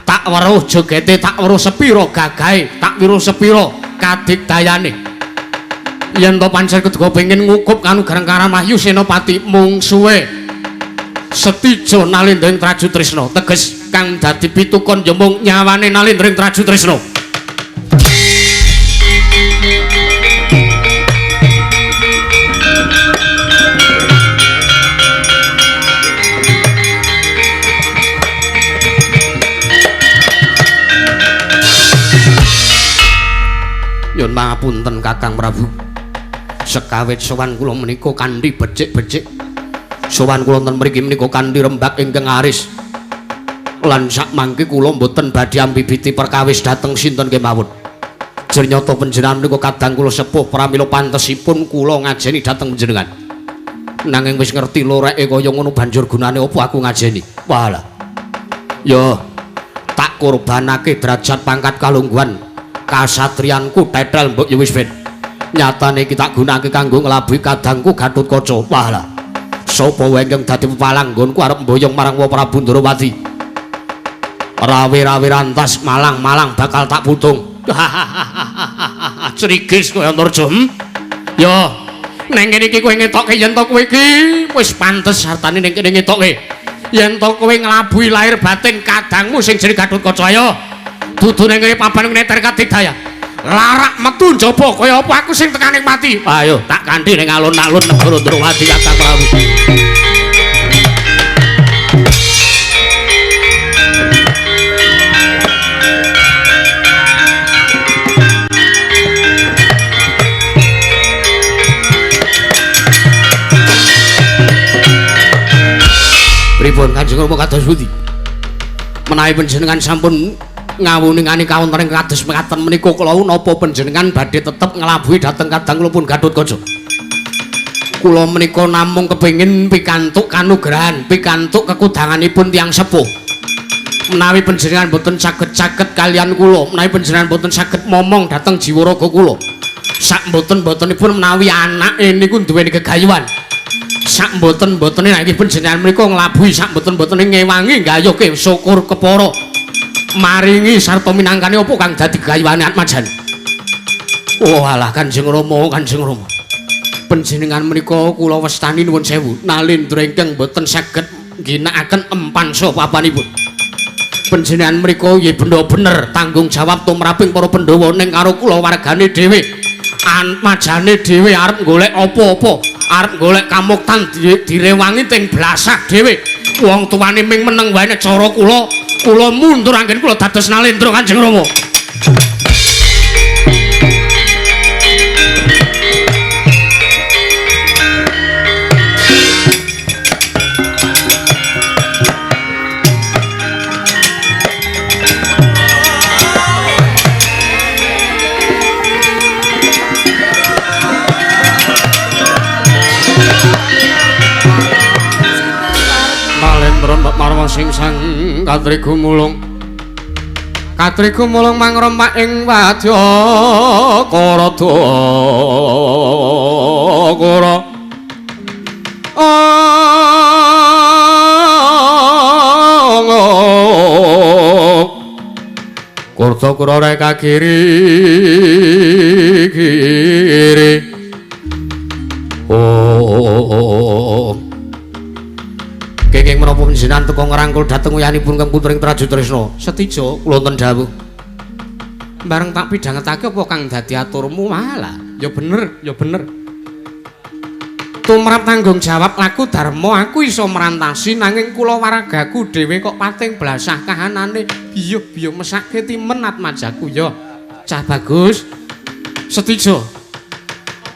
Tak weruh jogete, tak weruh sepira gagahe, tak weruh sepira kadigdayane. Yen to pancen keduga pengin ngukup kanugrahan karan Wahyu Senopati mungsuhe Setija Nalendra ing Traju Trisna, teges kang dadi pitukon ya mung nyawane Nalendra ing Traju Trisna. Nyuwun pangapunten Kakang Prabu. Sekawit sowan kula menika kanthi becik-becik. Sowan kula wonten mriki menika kanthi rembag ingkang aris. Lan sakmangke kula mboten badhe ambibiti perkawis dhateng sinten kemawon. Jernyata panjenengan menika kadang kula sepuh pramila pantesipun kula ngajeni dhateng panjenengan. Nanging wis ngerti loreke kaya ngono banjur gunane apa aku ngajeni? Walah. Yo tak korbanake derajat pangkat kalungguhan kasatriyanku tetel mbok ya wis ben. Nyatane iki tak gunake kanggo nglabuhi kadangku Gatotkaca. Walah. Sapa wae ingkang dadi pepalang nggonku arep mboyong marang Wa Prabu Ndrawati. Rawe-rawe rantas malang-malang bakal tak putung. Crigis kowe Antarja. Yo, neng kene iki kowe ngetokke yen to kowe iki wis pantes hartane ning kene ngetokke. Yen to kowe nglabuhi lahir batin kadangmu sing jenenge Gatotkaca ayo. Dudu ning kene papan neter kadigdaya. Larak metu njaba kaya apa aku sing tekaning mati. Ayo tak kanthi ning alun-alun negara Ndrawati Kakang Prabu. Pripun Kanjeng Rama kados pundi? Menawi panjenengan sampun ngawuningani kawontenan kados mekaten menika kula napa panjenengan badhe tetep nglabuhi dhateng kadang kula pun Gatotkaca. Kula menika namung kepengin pikantuk kanugrahan, pikantuk kekudanganipun tiyang sepuh. Menawi panjenengan boten saged-saged kaliyan kula, menawi panjenengan boten saged momong dhateng jiwa raga kula. Sak mboten-mbotenipun menawi anake niku duweni gegayuhan. Sak mboten-mbotene nek panjenengan menika nglabuhi, sak mboten-mbotene ngewangi nggayuhke syukur kepara maringi sarta minangkane apa kang dadi gegayuhane Atmajan. Oh alah Kanjeng Rama, Kanjeng Rama. Panjenengan menika kula wastani nuwun sewu nalendra ingkang boten saged ngginakaken empan saha papanipun. Panjenengan menika nggih benda bener tanggung jawab tumraping para Pandhawa ning karo kula wargane dhewe. Atmajane dhewe arep golek apa-apa, arep golek kamuktan direwangi teng blasah dhewe. Wong tuane ming meneng wae nek cara kula, kula mundur anggen kula dados nalendra Kanjeng Rama. Marwa sing sang katrigu mulung, katrigu mulung mangrompak ing wadya karada kara kurta kura reka kiri kiri. Oh. Kenging menapa panjenengan teka ngrangkul dhateng uyanipun Kang Putring Traju Tresna? Setija kula wonten dawuh. Bareng tak pidhangetake apa kang dadi aturmu? Malah, ya bener, ya bener. Tumrap tanggung jawab laku dharma aku iso merantasi nanging kula wargaku dhewe kok pating blasah kahanane. Biyuh biyuh mesake timen Atmajaku ya. Cah bagus. Setija.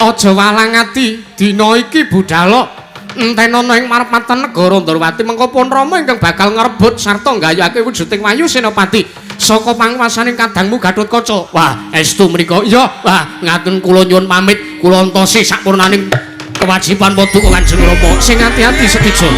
Aja walang ati dina iki budhalo. Entenono ing marepatan negara Ndorowati mengko pun Rama ingkang bakal ngrebut sarta nggayuhake wujuding Wayu Senopati saka panguwasaning kadangmu Gatotkaca. Wah, estu mriku. Iya, wah, ngaten kula nyuwun pamit, kula entosi sakpurnaning kewajiban paduka Kanjeng Rama. Sing ati-ati Setija.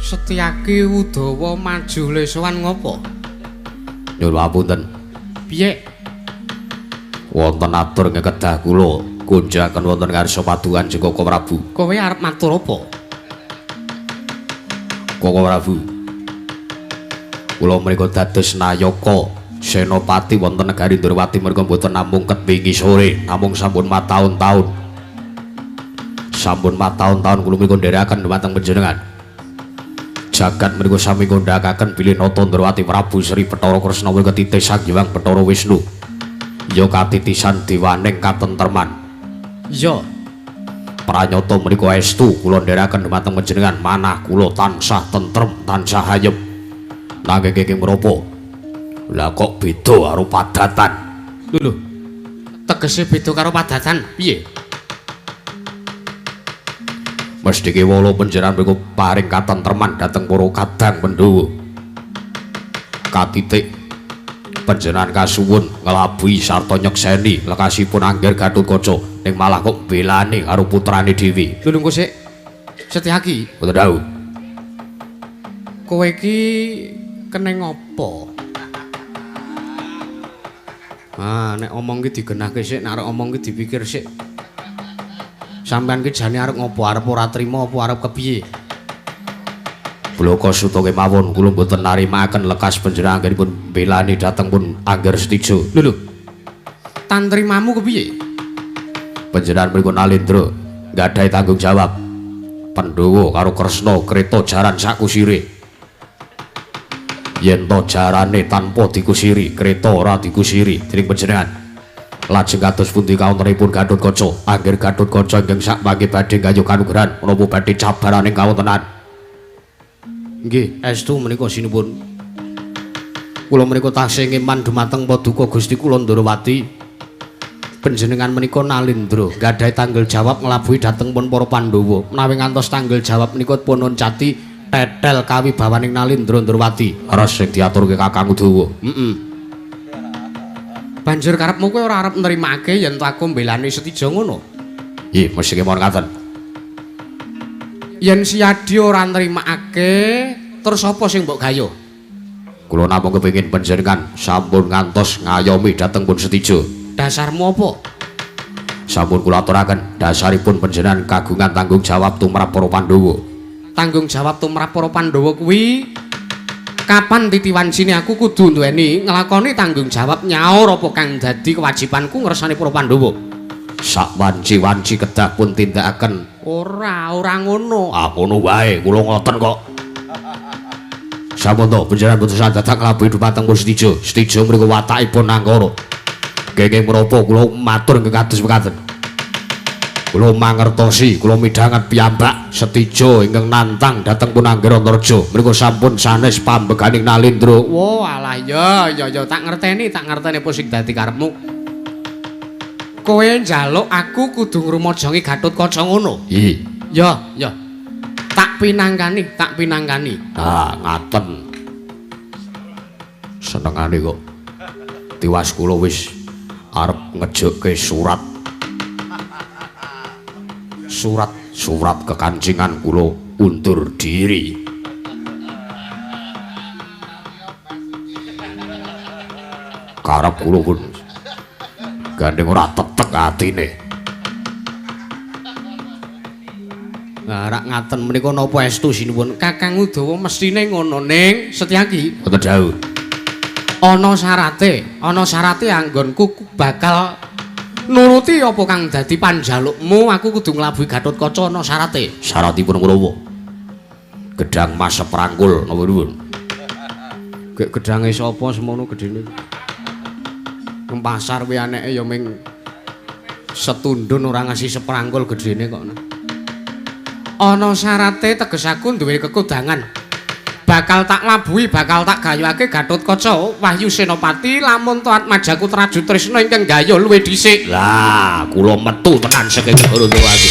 Setyaki Udawa maju lesowan ngopo? Nyuwun papunten. Piye? Wonten atur ngekedah kula kunjaken wonten ngarsa padukan Koko Prabu. Kowe arep matur apa? Koko Prabu. Kula menika dados nayaka senopati wonten negari Ndorowati menika mboten namung ket wingi sore, namung sampun mataun-taun. Sampun mataun-taun kula menika nderekaken dhumateng panjenengan. Jagat menika sami ngundhakaken bilih Nata Ndorowati Prabu Sri Bathara Kresna menika titih Sang Hyang Bathara Wisnu. Ya katitisan dewaning katentreman. Iya. Pranyata menika estu kula nderekaken dhumateng panjenengan manah kula tansah tentrem, tansah ayem. Nanging kenging menapa? Lah kok beda karo padatan? Lho lho. Tegese beda karo padatan piye? Mesti kewala panjenengan mriku paring katentreman dhateng para kadang Pandhawa. Katitik Panjenengan kasuwun nglabuhi sarta nyekseni lekasipun Angger Gatotkaca ning malah kok belani karo putrane dhewe. Lho nunggu sik. Setyaki, mboten dawuh. Kowe iki keneng apa? Ah, nek omong ki digenahke sik, nek arep omong ki dipikir sik. Sampeyan ki jane arep ngopo? Arep ora trima apa arep kepiye? Bloko suta kemawon kula mboten narimaaken lekas panjenengan anggenipun belani dhateng pun Angger Setija. Lho lho. Tantrimamu kepiye? Panjenengan mriku Nalendra nggadahi tanggung jawab. Pandhawa karo Kresna kreta jaran sakusire. Yen to jarane tanpa dikusiri, kreta ora dikusiri dening panjenengan. Lajeng kados pundi kawontenipun Gatotkaca? Angger Gatotkaca ingkang sakmangke badhe gayuh kanugrahan menapa badhe cabaraning kawontenan? Nggih, estu menika sinuwun. Kula menika tasih ngeman dumateng paduka Gusti kula Ndrawati. Panjenengan menika Nalendra nggadahi tanggung jawab nglabuhi dhateng pun para Pandhawa. Menawi ngantos tanggung jawab menika pun oncati tetel kawibawaning Nalendra Ndrawati. Leres sing diaturke Kakang Udawa. Heeh. Banjur karepmu kowe ora arep nrimake yen to aku mbelani Setija ngono? Nggih, mesti kemawon ngaten. Yen Siyadi ora nrimakake, terus apa sing mbok gayuh? Kula namung kepengin panjenengan sampun ngantos ngayomi dhateng pun Setija. Dasarmu apa? Sampun kula aturaken, dasaripun panjenengan kagungan tanggung jawab tumrap para Pandhawa. Tanggung jawab tumrap para Pandhawa kuwi kapan titiwancine aku kudu duweni nglakoni tanggung jawab nyaur apa kang dadi kewajibanku ngersani para Pandhawa. Sak wanci-wanci kedah pun tindakaken. Ora, ora ngono. Ah, ngono wae, kula ngoten kok. Sampun to panjenengan putusan dadak nglabuhi dumateng Setija. Setija mriku watakipun angkara. Kenging menapa kula matur ingkang kados mekaten. Kula mangertosi, kula midhanget piyambak Setija ingkang nantang dhateng pun Angger Antareja. Mriku sampun sanes pambeganing Nalendra. Wah, alah ya, ya ya tak ngerteni apa sing dadi karepmu. Kowe njaluk aku kudu ngrumajangi Gatotkaca ngono. Nggih. Ya, ya. Tak pinangkani, tak pinangkani. Ah, ngaten. Senengane kok. Tiwas kula wis arep ngejokke surat. Surat kekancingan kula undur diri. Karep kula pun gandeng ora tetek atine. Lah rak ngaten menika napa estu sinuwun? Kakang Udawa mestine ngono ning Setyaki. Mboten dawuh. Ana syarate anggonku bakal nuruti apa kang dadi panjalukmu, aku kudu nglabuhi Gatotkaca ana syarate. Syaratipun menapa? Gedhang mas seprangkul napa nuwun? Gek gedhange sapa semono gedhene? Nang pasar kuwi aneke ya ming setundun ora ngasih seprangkul gedhene kok. Ana syarate teges aku duwe kekudangan. Bakal tak labuhi, bakal tak gayuhake Gatotkaca Wahyu Senopati lamun to Atmajaku Traju Trisna ingkang gayuh luwih dhisik. Lah, kula metu tenan saking negara Ndrawati.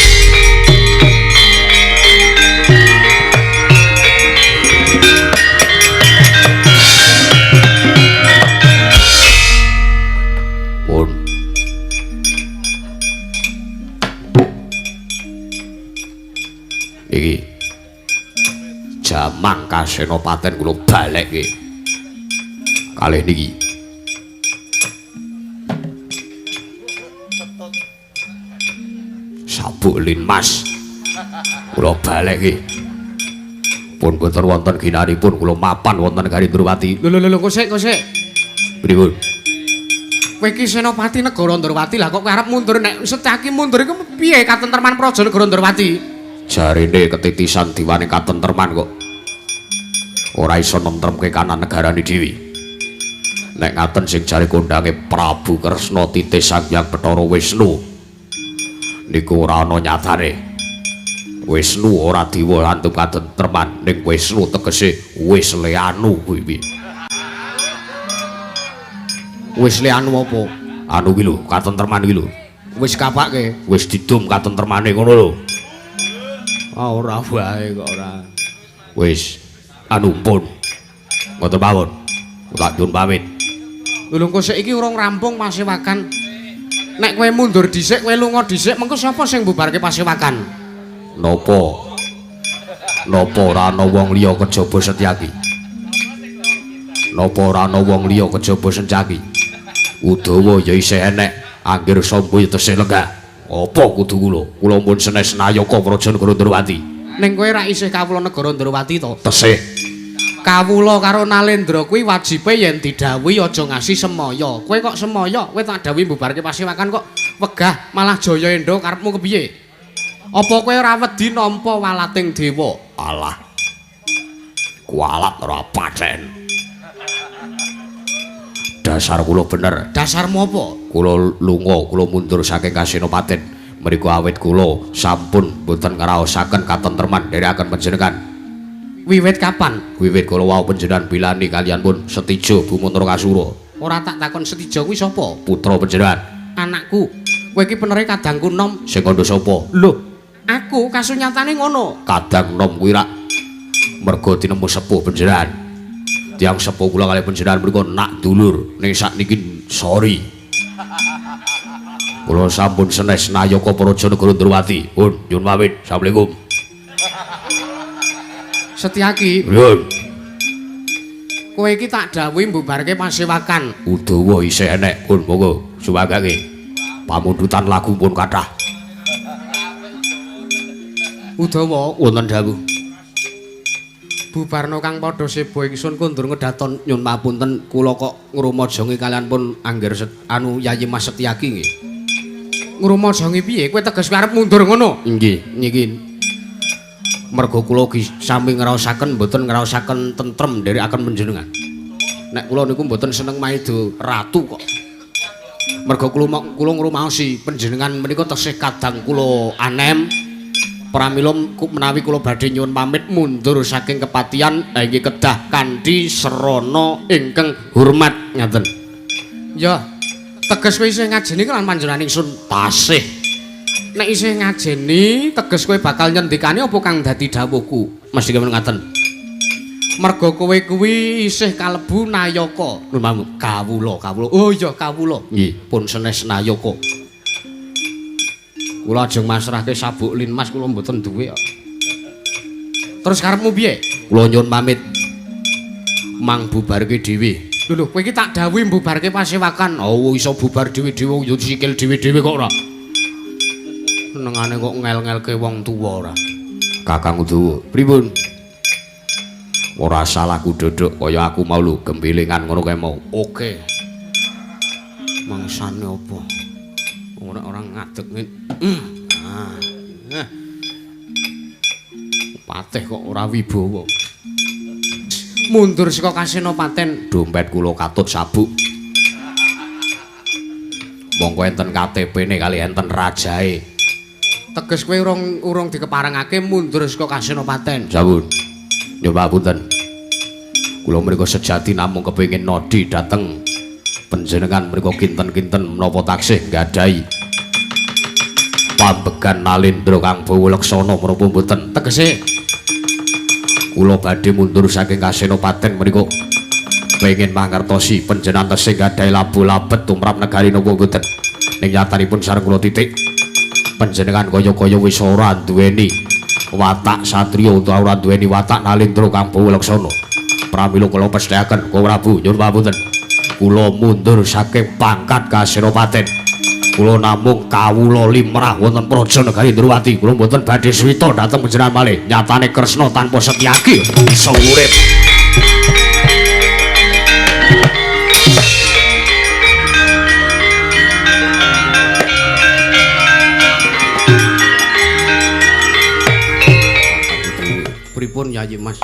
Pun. Iki jamang kasenopaten kula balekke kalih niki. Sabuk linmas kula balekke. Pun boten wonten ginanipun kula mapan wonten negari Ndrawati. Lho lho lho kok sik kok sik. Pripun? Kowe iki senopati negara Ndrawati lah kok kowe arep mundur nek Setyaki mundur iku piye katentreman praja negara Ndrawati? Jarine ketitisan diwane katentreman kok ora iso nentremke kanan negarane dhewe. Nek ngaten sing jare kondange Prabu Kresna titih Sang Hyang Bathara Wisnu niku ora ana nyatane. Wisnu ora diwa antuk katentreman ning Wisnu tegese wis leanu kuwi piye? Wis leanu apa? Anu kuwi lho, katentreman kuwi lho. Wis kapake, wis didum katentremane ngono lho. Ah ora wae kok ora. Wis anu pun. Ngoten mawon. Tak nyuwun pamit. Lho engko sik iki urung rampung pasewakan. Nek kowe mundur dhisik, kowe lunga dhisik, mengko sapa sing mbubarke pasewakan? Napa? Napa ora ana wong liya kejaba Setyaki? Napa ora ana wong liya kejaba Setyaki? Udawa ya isih enek, anggir Samba ya tesih lenggah. Apa kudu kula? Kula pun senes nayaka Praja Negara Ndrawati. Ning kowe ra isih kawula negara Ndrawati to? Tesih. Kawula karo Nalendra kuwi wajibe yen didhawuhi aja ngasi semaya. Kowe kok semaya? Kowe tak dhawuhi mbubarke pasewakan kok wegah malah jaya endo karepmu kepiye? Apa kowe ora wedi nampa walating dewa? Alah. Kualat ora paten. Dasar kula bener. Dasarmu apa? Kula lunga, kula mundur saking Kasenopaten. Mriku awit kula sampun mboten ngraosaken katentreman dherekaken panjenengan. Wiwit kapan? Wiwit kula wau panjenengan bilani kalian pun Setijo Bumantra Kasura. Ora tak takon Setijo kuwi sapa? Putra panjenengan. Anakku. Kowe iki penere kadangku nom. Sing kandha sapa? Lho, aku kasunyatane ngono. Kadang nom kuwi rak merga tinemu sepuh panjenengan. Tiyang sepuh kula kalih panjenengan mriku nak dulur. Ning sakniki sorry. Kula sampun senes nayaka Praja Negara Ndrawati. Pun nyuwun pamit. Assalamualaikum. Setyaki. Nyuwun. Kowe iki tak dawuhi mbubarke pasewakan. Udawa isih enek, pun monggo suwagake. Pamundutan lagu pun kathah. Udawa wonten dawuh. Bubarna kang padha seba ingsun kondur ngedaton nyun papunten kula kok ngrumajangi kalian pun angger anu Yayi Mas Setyaki nggih. Ngrumajangi piye? Kowe teges arep mundur ngono? Nggih, niki merga kula sami ngraosaken mboten ngraosaken tentrem nderekaken panjenengan. Nek kula niku mboten seneng maida ratu kok. Merga kula ngrumaosi panjenengan menika tesih kadang kula anem. Pramila menawi kula badhe nyuwun pamit mundur saking kepatihan inggih kedah kanthi srana ingkang hormat ngaten. Ya, teges kowe isih ngajeni lan panjenengan ingsun tasih. Nek isih ngajeni teges kowe bakal nyendikani apa kang dadi dawuhku? Mesti kemen ngaten. Merga kowe kuwi isih kalebu nayaka. Lho kawula, kawula. Oh iya kawula. Nggih, pun senes nayaka. Kula ajeng masrahke sabuk linmas kula mboten duwe kok. Terus karepmu piye? Kula nyuwun pamit. Mang bubarke dhewe. Lho lho, kowe iki tak dawuhi mbubarke pasewakan. Oh, iso bubar dhewe-dhewe yo sikil dhewe-dhewe kok ora. Senengane kok ngel-ngelke wong tuwa ora. Kakang Udawa, pripun? Ora salah ku dodok kaya aku mau lho gembelengan ngono kae mau. Oke. Mangsane apa? Ora orang ngadeg ngene. Ah. Patih kok ora wibawa. Mundur saka Kasenopaten, dompet kula katut sabuk. Monggo enten KTP-ne kali enten rajae. Teges kowe urung dikeparengake mundur saka Kasenopaten. Sampun. Nyuwun papunten. Kula mriku sejati namung kepengin nodi dhateng panjenengan mriku kinten-kinten menapa taksih nggadahi pambegan Nalendra kang bawa leksana menapa mboten. Tegese kula badhe mundur saking Kasenopaten mriku pengin mangertosi panjenengan tesih nggadahi labu labet tumrap negari napa mboten. Ning nyatanipun sareng kula titik panjenengan kaya-kaya wis ora duweni watak satriya utawa ora duweni watak Nalendra kang bawa leksana. Pramila kula pesthekaken Koko Prabu nyuwun papunten. Kula mundur saking pangkat Kasenopaten. Kula namung kawula limrah wonten Praja Negari Ndrawati. Kula mboten badhe swita dhateng panjenengan malih. Nyatane Kresna tanpa Setyaki iso urip. Pripun Yayi Mas?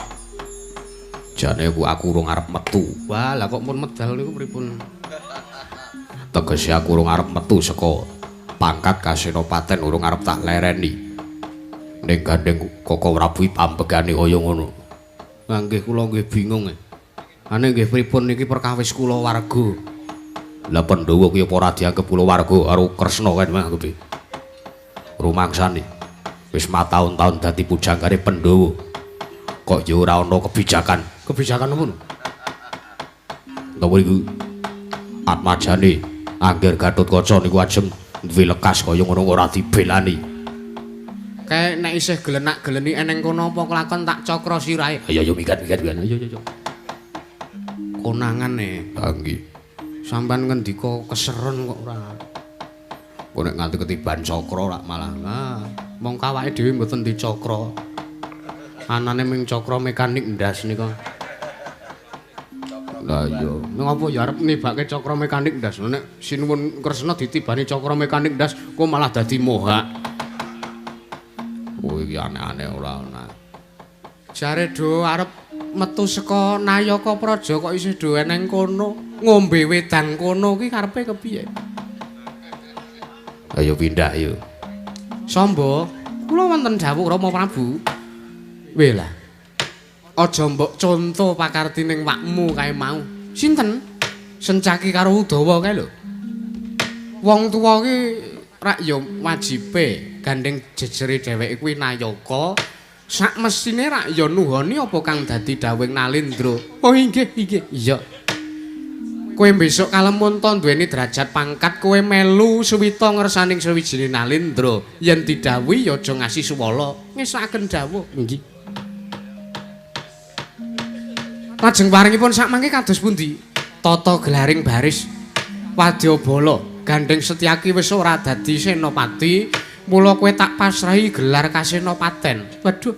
Jane aku urung arep metu. Wah, lah kok pun medal niku pripun? Tegese aku urung arep metu saka pangkat Kasenopaten, urung arep tak lereni. Ning gandeng Koko Prabu pambegane kaya ngono. Lah nggih kula nggih bingung. Ane nggih pripun niki perkawis kula warga. Lah Pandhawa kuwi apa ora dianggep kula warga karo Kresna kan mangkepe. Rumangsane wis mataun-taun dadi pujanggane Pandhawa. Kok ya ora ana kebijakan. Kebijakan apa? Napa iku? Atmajane angger Gatotkaca niku ajeng duwe lekas kaya ngono ora dibelani. Kae nek isih gelenak-geleni eneng kono apa kelakon tak cakra sirahe. Ayo ayo minggat minggat minggat. Ayo ayo. Konangan e. Ha nggih. Sampeyan ngendika keseren kok ora. Kok nek nganti ketiban cakra rak malah. Nah, mong kawake dhewe mboten dicakra. Anane ming cakra mekanik ndas nika. Lah iya, ning apa ya arep nibake cakra mekanik ndas. Nek sinuwun Kresna ditibani cakra mekanik ndas, kok malah dadi mohak. Oh iki aneh-aneh ora ana. Jare do arep metu saka Nayaka Praja kok isih do eneng kono, ngombe wedang kono ki karepe kepiye? Ayo pindah yo. Samba, kula wonten dawuh Rama Prabu. Weh lah. Aja mbok conto pakarti ning wakmu kae mau. Sinten? Sencaki karo Udawa kae lho. Wong tuwa ki rak ya wajibe gandeng jejere dheweke kuwi Nayaka. Sak mesine rak ya nuhoni apa kang dadi dawuhing Nalendra. Oh inggih, inggih. Iya. Kowe besok kalemunta duweni derajat pangkat, kowe melu suwita ngersaning sawijine Nalendra. Yen didhawuhi ya aja ngasi suwala. Ngesakaken dawuh. Inggih. Lajeng paringipun sak mangke kados pundi? Tata gelaring baris wadyabala gandeng Setyaki wis ora dadi senopati, mula kowe tak pasrahi gelar kasenopaten. Waduh.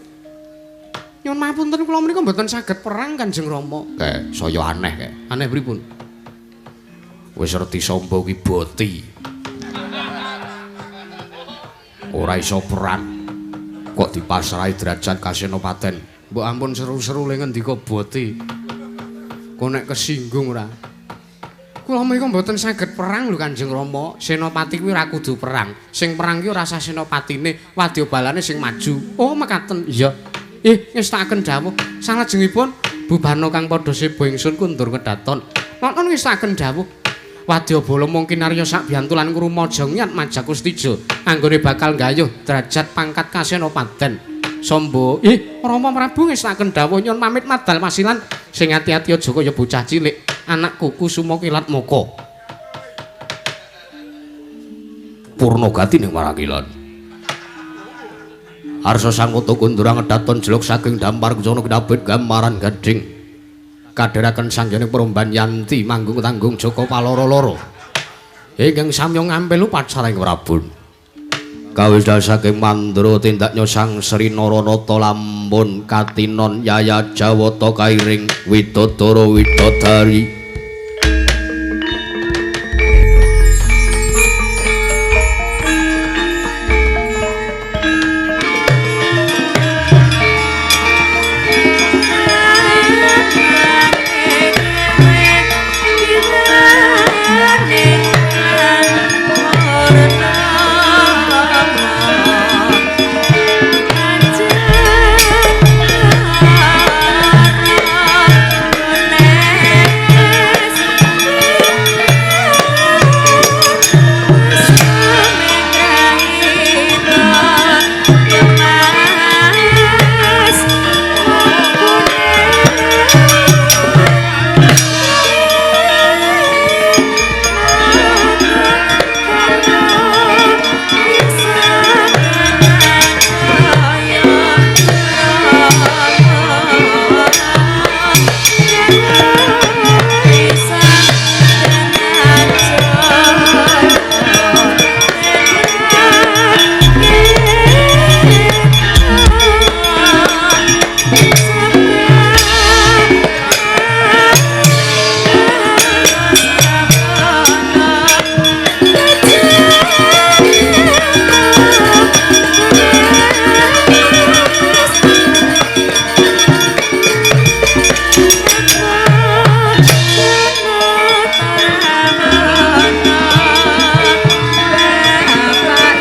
Nyuwun mapunten kula menika mboten saged perang Kanjeng Rama. Kae saya aneh kae. Aneh pripun? Wis reti Samba ki boti. Ora iso perang. Kok dipasrahi derajat kasenopaten? Mbok ampun seru-seru le ngendika boti. Kok nek kesinggung ora. Kula menika mboten saged perang lho Kanjeng Rama. Senopati kuwi ora kudu perang. Sing perang ki ora sah senopatine, wadyabalane sing maju. Oh mekaten. Iya. Ngestakaken dawuh. Salajengipun bubana kang padha seba ingsun kundur kedaton. Wonten ngestakaken dawuh. Wadyabala mung kinarya sak biyantu lan ngrumaja ngiat Majakustija anggone bakal nggayuh derajat pangkat kasenopaten. Samba, Rama Prabu ngestakaken dawuh nyuwun pamit madal masilan sing ati-ati aja kaya bocah cilik, anakku Kusuma Kilat Moko. Purna gati ning Marakilan. Arsa sangkota kundura ngedaton jeluk saking dampar kencana kinabet gambaran gading. Kadheraken sanghyane Peromban Yanti manggung tanggung Jaka Paloro-loro. Ingkang samya ngampil upacara ing Prabon. Kawis saking mandra tindaknya Sang Sri Naranata lampun katinon Yaya Jawata kairing widodara widodari.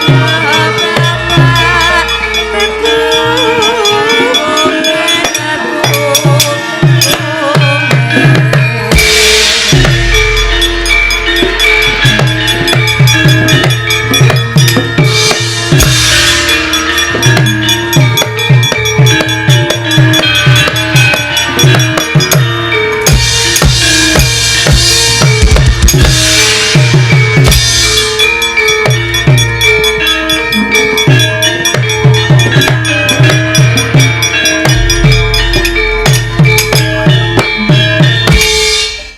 Bye.